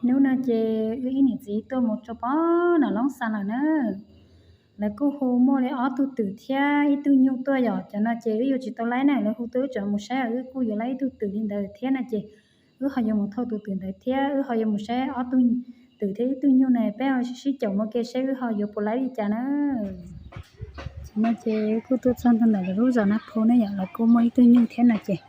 Hnub no ces wb ib niam txiv tuaj mus rau pem Nam Loob Xas lawm na. Lawv kuj hu muaj li ob tug twm thiab ib tug nyuj tuaj yom. Cov no ces wb yuav tsis tau laib na, lawv hu tuaj wb tseem mus saib, wb kuj yuav laib ib tug twm li ntawd thiab no ces wb ho yuav mus thauj tus twm ntawd thiab wb ho yuav mus saib ob tug twm thiab ib tug nyuj na, peb ho sib caum mus ke saib wb ho yuav puas laib li cas na. Ces no ces wb kuj tuaj txog ntawm lawv lub zos Nab Phu ne yom, lawv kuj muaj ib tug nyuj thiab no ces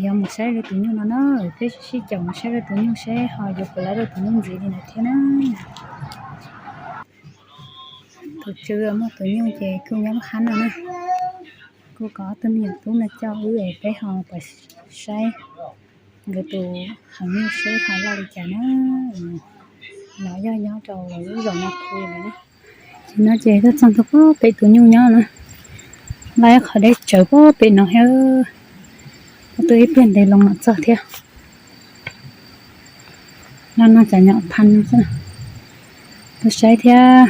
yog mus saib lawv tus nyuj no na, peb sib caum mus saib lawv tus nyuj seb ho yuav puas laib lawv tus nyuj ntxiv li ntawd thiab na. Tus tswv muaj tus nyuj ces kuj nyob lub hab no na, kuj kom ob tug me nyuam tub no coj wb es peb ho pais saib nkawd tus heev nyuj seb ho loj li cas na. No yog nyob rau lawv lub zos Nab Phu lawm na. Ces no ces tuaj txog ntua pem tus nyuj nyob na, laj ib qhov deb tsawv pem no thiab, tuaj ib pliag ntev loo mam txog thiab. Laj no cov nyom phaj no xwb, tuaj saib thiab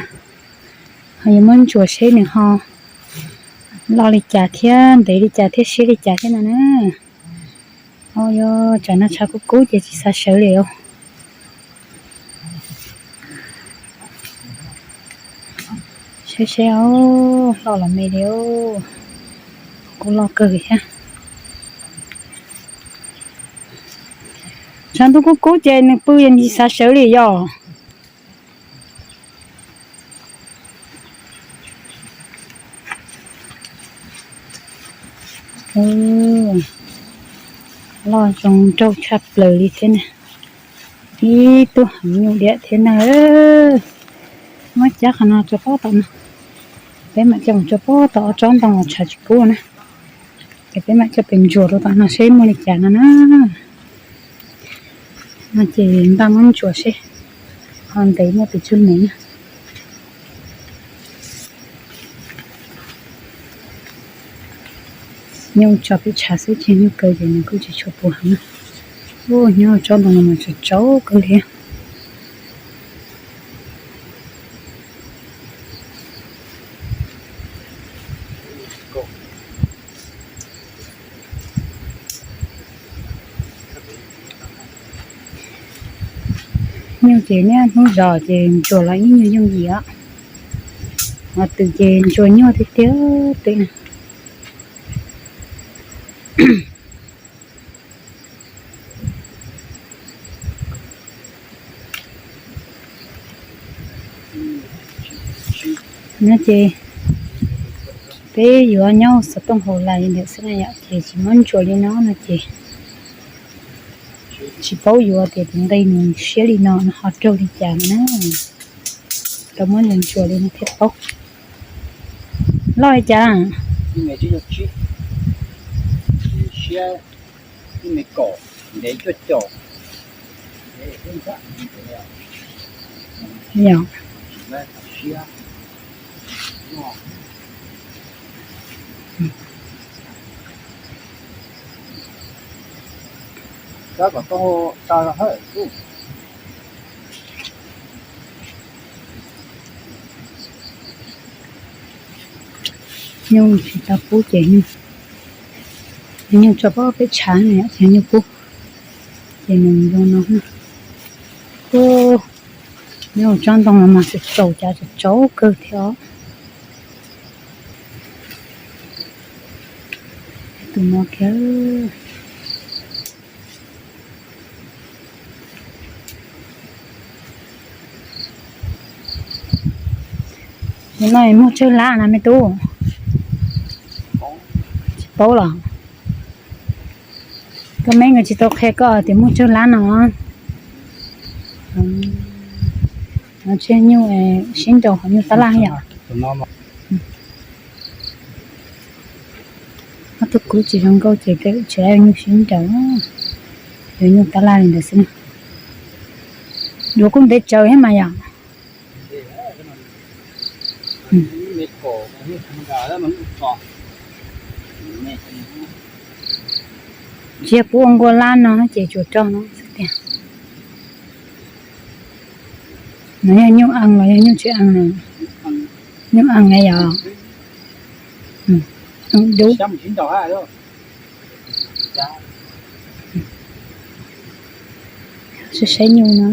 ho yuav muab ntsuas seb nws ho loj li cas thiab ntev li cas thiab siab li cas thiab no na. Au yog tsam no tshav kub kub ces tsis xav sawv li os. Saib seb, loj los me li, kuj loj kawg li thiab. Tshav ntuj kub kub ces nws pw es tsis xav sawv li yog. Loj zoo nraug tshaj plaws li thiab na. Ib tug heev nyuj diam thiab na. Muab cab qhov no rau pob tom no, peb mam coj mus rau pob tom ob tsob ntoo los tshav tsis kub na. Ces peb mam coj pem ntsuas rau tom no seb muaj li cas no na. No ces npaj muab ntsuas seb ho ntev muaj pes tsawg mev na. Nyuj tso pem tshav xwb ces nyuj kaw ces nws kuj tsis tshua puv heev na. Ua nyob tsob ntoo no mas tsaus tsaus kawg li. Nyuj ces niaj hnub zos ces ntsuas los ib nyuag yooj yim os. Ho twm ces ntsuas nyuaj tiag tiag twm na. No ces peb yuav nyob xov tooj haus lais li ntawd xwb na yom, ces tsis muab ntsuas li no no ces tsis paub yuav tias tus nqi nws siab li no nws ho raug li cas no na. Tau muab ntsuas ntsuas li no thiaj paub. Loj li cas? Yog. Nyuj tsis tau pub ces nyuj tso pem tshav ces nyuj pub, ces nws zoo no. Nyuj tsob ntoo no mas tsaus tsaus, cas tsaus tsaus kawg thiab os. Tus no kiag. Tus no muaj tsawg lab na me tub? Tsis paub los? Koj me nkawd tsis tau qhia koj tias muaj tsawg lab no. Tseg nyuj sib nraus hauv nyuj tab laj yom. Ob tug kub tsis zoo nkauj ces tsis tau nyuj sib nraus, yuav nyuj tab laj li ntawd xwb na. Duav kuj ntev tsawv thiab mas yom. Tsis yog pub ua nkuaj lab no ces tsuas rau no xwb tiag. No yog nyuj ees los yog nyuj tsis ees na? Nyuj ees na yom. Ees dub. Saib saib nyuj no,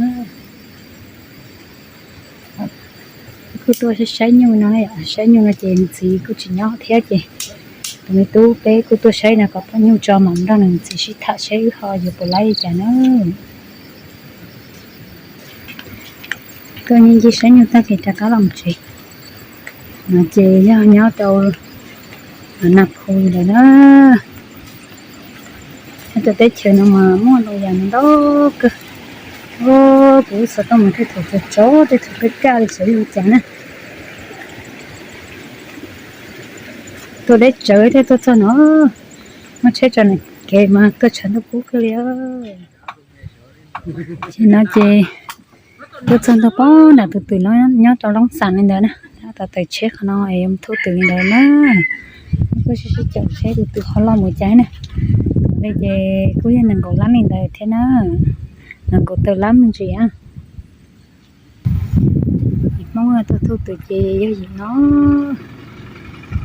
kuj tuaj saib saib nyuj no, saib nyuj no ces nws txiv kuj tsis nyob thiab ces tus me tub peb kuj tuaj saib no kom pom nyuj tso mam nrog nws txiv sib tham saib wb ho yuav puas laib li cas na. Tuaj ncig ncig saib nyuj tag kis rov qab los tsev. No ces yog nyob rau Naj Phu lawm na. Nyob rau teb chaws no mas muaj ntau yam ntau kawg. Kuv xov tooj mas tej thaum tsaus tsaus tej thaum kaj kaj li xyov yog ua cas na. Tuaj deb tsawv thiaj tuaj txog no. Muaj tsheb tso nram kev mas tuaj tshav ntuj kub kawg li. Ces no ces tuaj txog ntua pem nram tus twm no nyob rau Loob Xas li ntawd na. Nyob tau taws tsheb qhov no es yuav mus thauj twm li ntawd na. Kuj sib sib caum seb tus twm ho loj mus cas na. Li ces kuj yog nees nkaum lab li ntawd thiab na. Nees nkaum tawm lab me ntsis. Hmoob tuaj thauj twm ces yog yim no.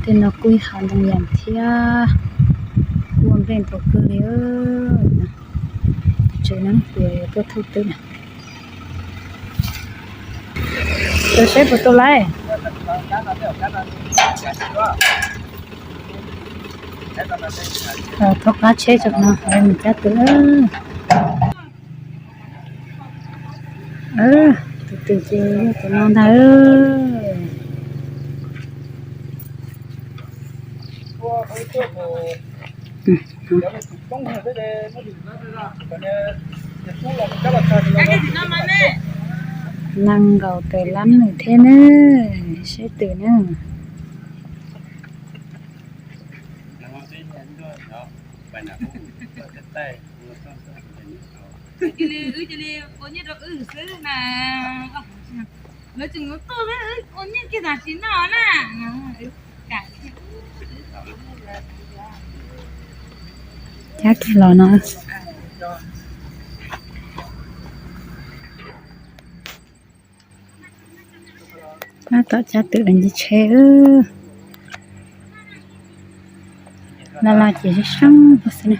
Tej no kuj hav ntoo yas thiab, kuj ua nplej ntau kawg li. Tus tswv no kuj yuav tuaj thauj twm na. Tus seb puas tau lawm. Thauj qab tsheb tso no, mus cab twm. Tus twm ces yog tus no ntag. Nees nkaum tawm lab nws thiab ne, seb twm na. Cab kiag los no. Tab tom cab twm los nce tsheb. Laj laj ces sab sab xwb na.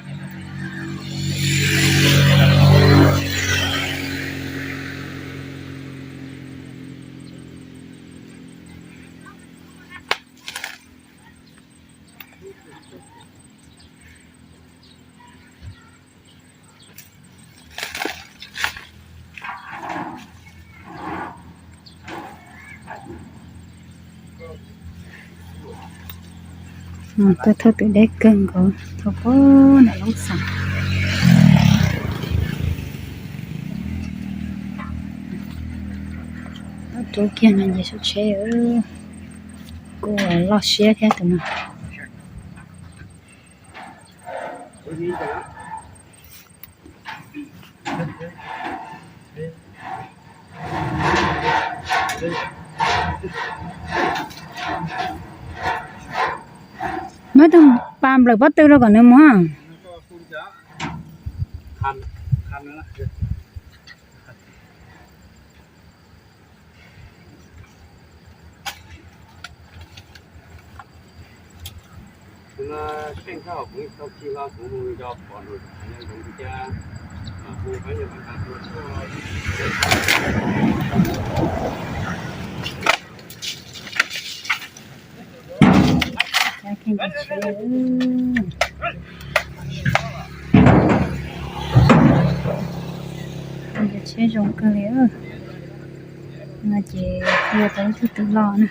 Tuaj thauj twm deb kawg nkaus, thauj puag nram Loob Xas. Rub kiag no nce saum tsheb, kuj loj siab thiab tus no. Muab tus pas nplawm pob tw rau kom nws mus. Cov tsheb zoo kawg li. No ces yog tau ib tug twm loj na.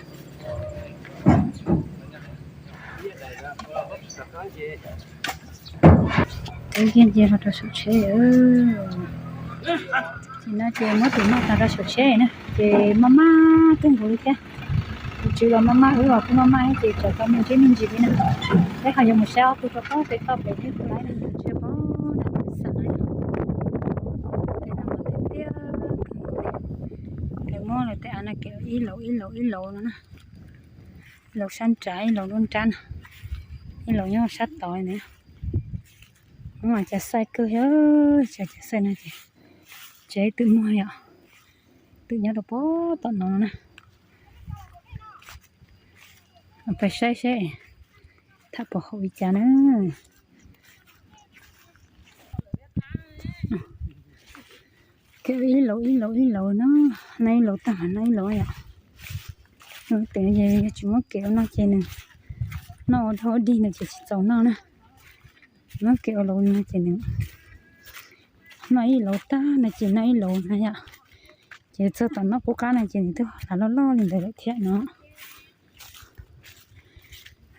Twb kiag nce los rau saum tsheb. Ces no ces muab twm maj tas rau saum tsheb na, ces maj maj kawg nkaus li thiab. Tus tswv los maj maj, wb los kuj maj maj, ces tsam tau me ntsis me ntsis li na. Peb ho yuav mus saib ob tug rau pob pem toj pem thiab, kuv lawv tsheb pob na, xav na. Tej no mas tiag tiag, lawv muab lawv tej av no kev ib laus ib laus ib laus no na. Ib laus sab nrad, ib laus lub nrab no, ib laus nyob sab tod ntag. Hmoob mas cas xaij kawg thiab, cas cas xaij no ces tsev twm muag yom, twm nyob rau pob tom no na. Pais saib seb tham puas haum li cas na. Kev ib laus ib laus ib laus no, noj ib laus tag mas noj ib laus yom. Tes yog tsis muab kev ua no ces nws noj ua dog ua dig no ces tsis txaus noj na. Muab kev ua laus no ces nws noj ib laus tag no ces noj ib laus na yom. Ces txog tom noj qub qab no ces nws twb lam loj loj li ntawd lawm thiab no.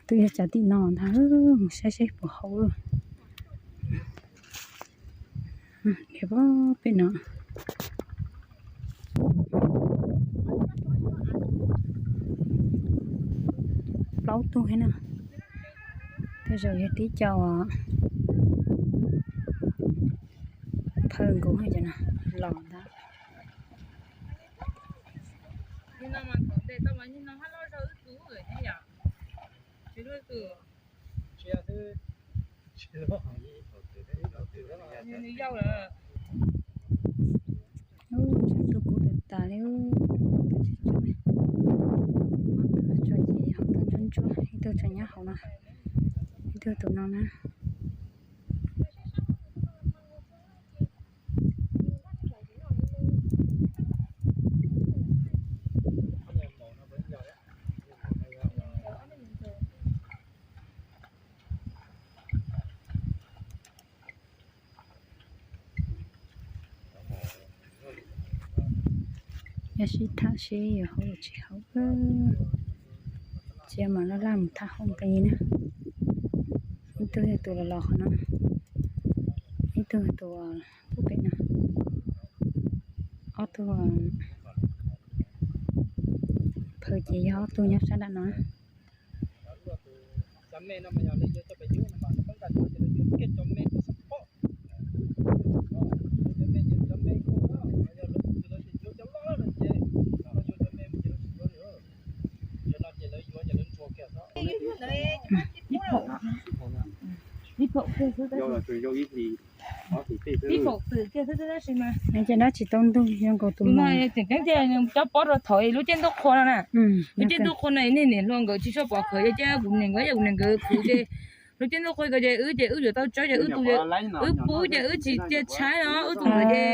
Twb yog cov tim no ntag, mus saib seb puas haum. Pem no plaub tug thiab na. Tej zaum yog tib co phaw nkaus cov no los ntag. Ub, tshav ntuj kub tas tas li. Ob tug tso ces ob tug ntsuab ntsuab, ib tug tseem nyob hauv no, ib tug tus no na. Yog sib tham seb yuav haum los tsis haum. Cia mas laj laj mus tham hauv nqi na. Ib tug yog tus los los qhov no, ib tug yog tus pub pem no. Ob tug phaw ces yog ob tug nyob sab nram no. Ces dab tsis tau ntug zoo nkaus tus no. Cov pob rau thaum lub caij ntuj qhua no na. Lub caij ntuj qhua no nej niam hluas nkawd tsis tshua pom khawv, yog ces kuv niam nkawd, yog kuv niam nkawd khwv ces lub caij ntuj qhua ko ces wb ces wb yuav tau tsawb ces wb tus, wb pub ces wb tsis cia tshaib no, wb tus nkawd ces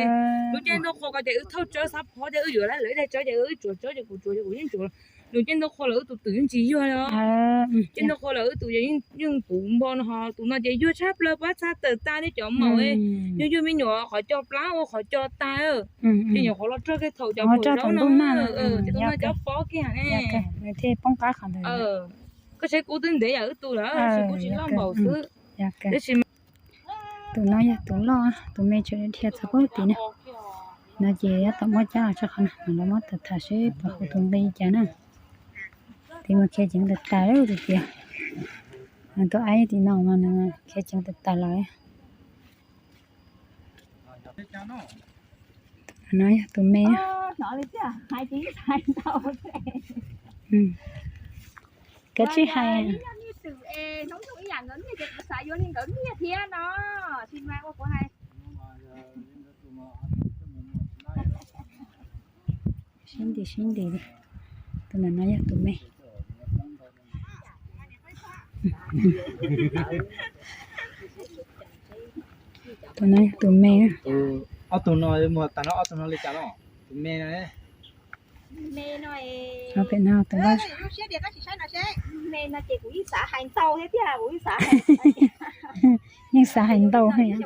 lub caij ntuj qhua ko ces wb thauj tsawb xab phob ces wb yuav lawv ib daig tsawb ces wb tsuav tsawb ces kuv tsuav ces kuv yeej tsuav. Lub caij ntuj qhua los wb tus twm yeej tsis yuag li. Caij ntuj qhua los wb tus yeej puv npo no ho tus no ces yuag tshaj plaws, pab txhaj tawm tag li cov maum, yuag yuag me nyuam qhov co plab ua qhov co tag. Ces nyuam qhuav los rog kiag thaum cov maum zaub no, ces tus no cov pob kiag ne. Koj saib kuv twb ntev yam wb tus lawm, tab sis kuv tsis loj npaum xwb. Tab sis tus no yog tus loj, tus me tseem dhia txog pem tid na. No ces yav tom muab cab los tso qhov no, los muab tham tham seb puas haum tus nqi cas na. Tiv mas khiav ceev tas tas lawm tiag. Tus aib tim no mas nws khiav ceev tas tas lawm. No yog tus me. Kav tsij hais. Sib nti sib nti li. Tus no yog tus me. Tus no yog tus me. Ob tug no mus tag no, ob tug no li cas no? Tus me no. Pem no tus vaj. Yeej xav hais ntau thiab.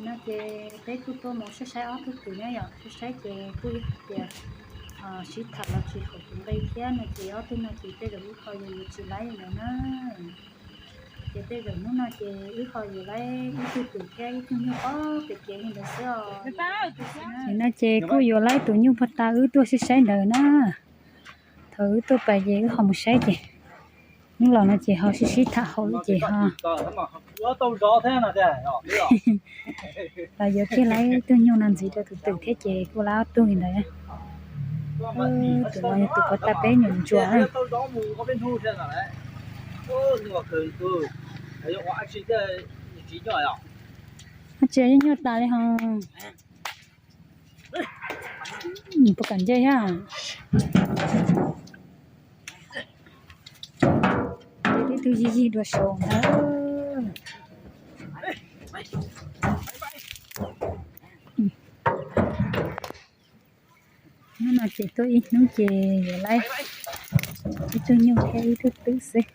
No ces peb kuj tuaj mus saib saib ob tug twm na yom, saib saib ces kuj yog tias sib tham los tsis haum tus nqi thiab no ces ob tug no ces tej zaum wb ho yuav yuav tsis laib li ntawd na. Ces tej zaum hnub no ces wb ho yuav laib ib tug twm thiab ib tug nyuj pob pem kev li ntawd xwb os. Ces no ces kuj yuav laib tus nyuj puag ta wb tuaj saib saib ntawd na. Thaum wb tuaj pais ces wb ho mus saib ces hnub los no ces ho sib sib tham haum li ces ho los yuav kiag laib tug nyuj no ntxiv rau tus twm thiab ces kuj laib ob tug li ntawd. Tus no yog tus puag ta peb nyuam ntsuas na. Ab tsi yeej nyuaj tas li ho. Puas kam nce thiab? Ces tib tug yig yig dua saud ntag. Hnub no ces tuaj ib hnub ces yuav laib ib tug nyuj thiab ib tug twm xwb.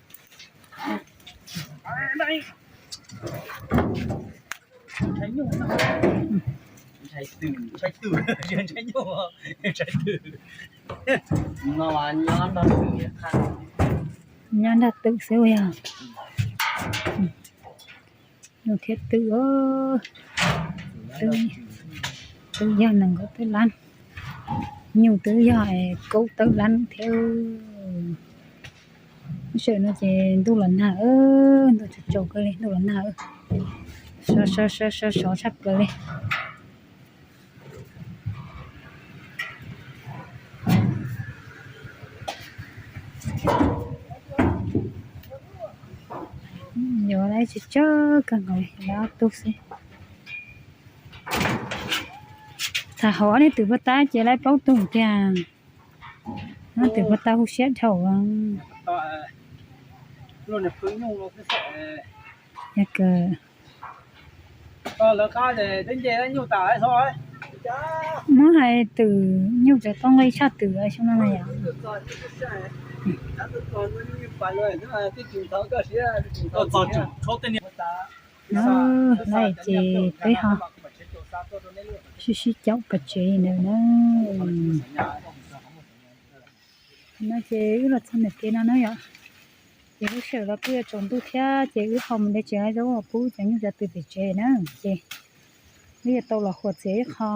Nyob nrog twm xwb ua yog. Nyuj thiab twm, twm yog nees nkaum tawm lab, nyuj twb yog kaum tawm lab thiab. Lub sij hawm no ces ntuj los nag, ntuj tsaus tsaus kawg li, ntuj los nag, sov sov sov sov sov tshaj plaws li. Yuav laib tsawg tsawg kawg nkaus li, laib ob tug xwb. Thaum hauv ob niag twm puag ta ces laib plaub tug tiag. Ob twm puag ta hu siab dhau. Yog kawg. Muab hais twm nyuj tseem tau nqi tshaj twm xyoo no na yom. Lawm ces peb ho sib sib caum pov tsev ntawd na. No ces wb los txog ntawm kev no na yom. Ces lub sij hawm los kuj yuav tsaus ntuj thiab ces wb ho mus de tsev hau zaub pub cov nyuj cov twm pem tsev na. Ces wb yuav tau los huam txiav ib qho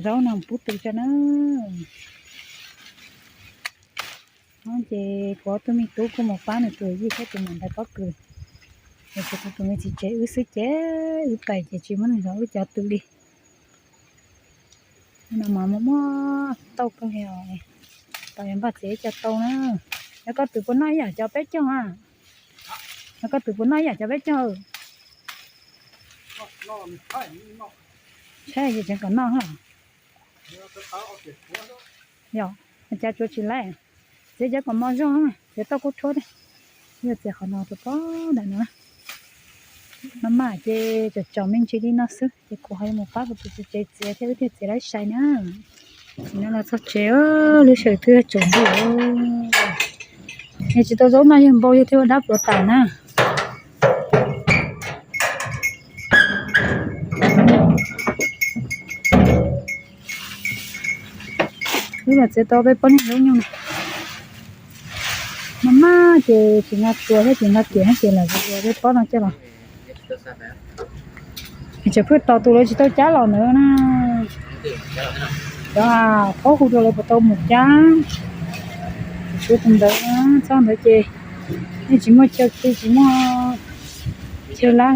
zaub no pub twm tso na. Ces kuv ob tug me tub kuj mus pab nws tus yij thiab tus muam ntawv pob kws. Ces kuv tus me txiv tsev wb xwb ces wb pais ces tsis muab nws zov wb cov twm li. No mas muaj muaj tauj kawg li os. Tau yuav npaj txiav ib co tau na. Yog koj twm puas noj ib yam cov peb caug a? Yog koj twm puas noj ib yam cov peb caug? Saib ces tseem kom noj. Yog cas tsuav tsis laib, txiav cov kom mos zog, txiav tau kub rhuab thiab. Yog txiav qhov no rau pog ntawm no. Maj mam ces tsom tsom me ntsis li no xwb ces kuv ho yuav mus pab kuv tus txiv tsev txiav thiab wb thiaj txiav laib sai na. Nim no los txog tsev, lub sij hawm twb tsaus ntuj. Yog tsis tau zaub noj yawg npau yawg thiaj ua dab pluav tas na. Wb los txiav tau peb pob niag zaub nyuj na. Maj mam ces tsis nqa tsua thiab tsis nqa kiam thiab ces lam ua peb pob no coj los. Tseem pheej tos tus lawv tsis tau cab los ntawd na. Cov phob hu rau lawv puas tau mus cab. Tshuav tus ntawd, txhob ntawd ces yeej tsis muaj chaw khi tsis muaj chaw lab.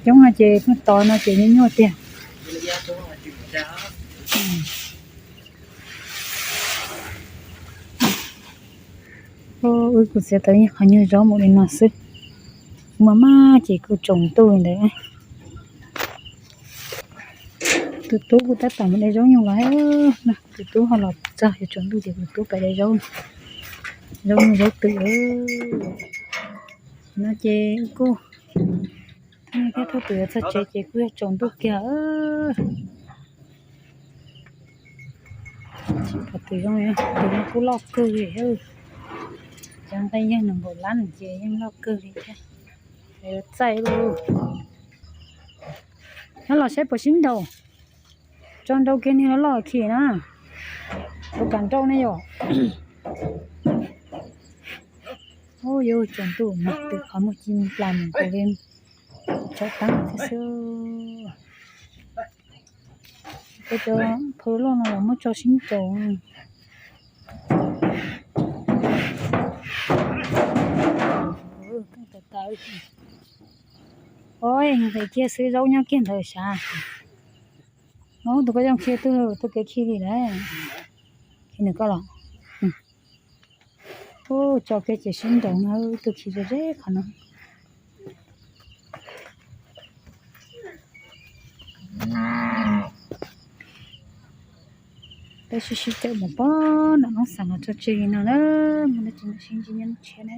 Coob no ces pheej tos no ces nyuaj nyuaj tiag. Wb kuj txiav tau ib qho nyuag zaub mus li no xwb. Maj mam ces kuj tsaus ntuj li ntawd. Tus tub kuj tab tom mus de zaub nyuj los. Tus tub ho los txog yuav tsaus ntuj ces tus tub pais de zaub, zaub nyuj zaub twm. No ces kuj, thiab thauj twm yuav txog tsev ces kuj yog tsaus ntuj kiag. Tsis pom twm zoo, twm no kuj loj kawg li. Cov nqi yeej nees nkaum lab ces yeej loj kawg li thiab. Txaij lauj. Nyob los saib puas sib nraus. Tso nraus kiag niag loj loj khi na. Puas kam nraus ne yom? Ub, yuav tsaus ntuj mas twm qhov muag ci plas mus nkaus li tsau taab thiab xwb. Peb cov phau loj no los muab tso sib nraus. Ua nqis kiag xwb, zaub nyob kiag ntawd sav. Ub, tus koj zoo khi twg, tus kev khi li lawm. Khi nws koj los. Ub, tso kiag ces sib nraus no, tus khi ze ze qhov no. Sib sib caum mus pog nram Loob Xas los tso tseg li no na. Mus no ces mam sib ntsib nyob lub tsheb na.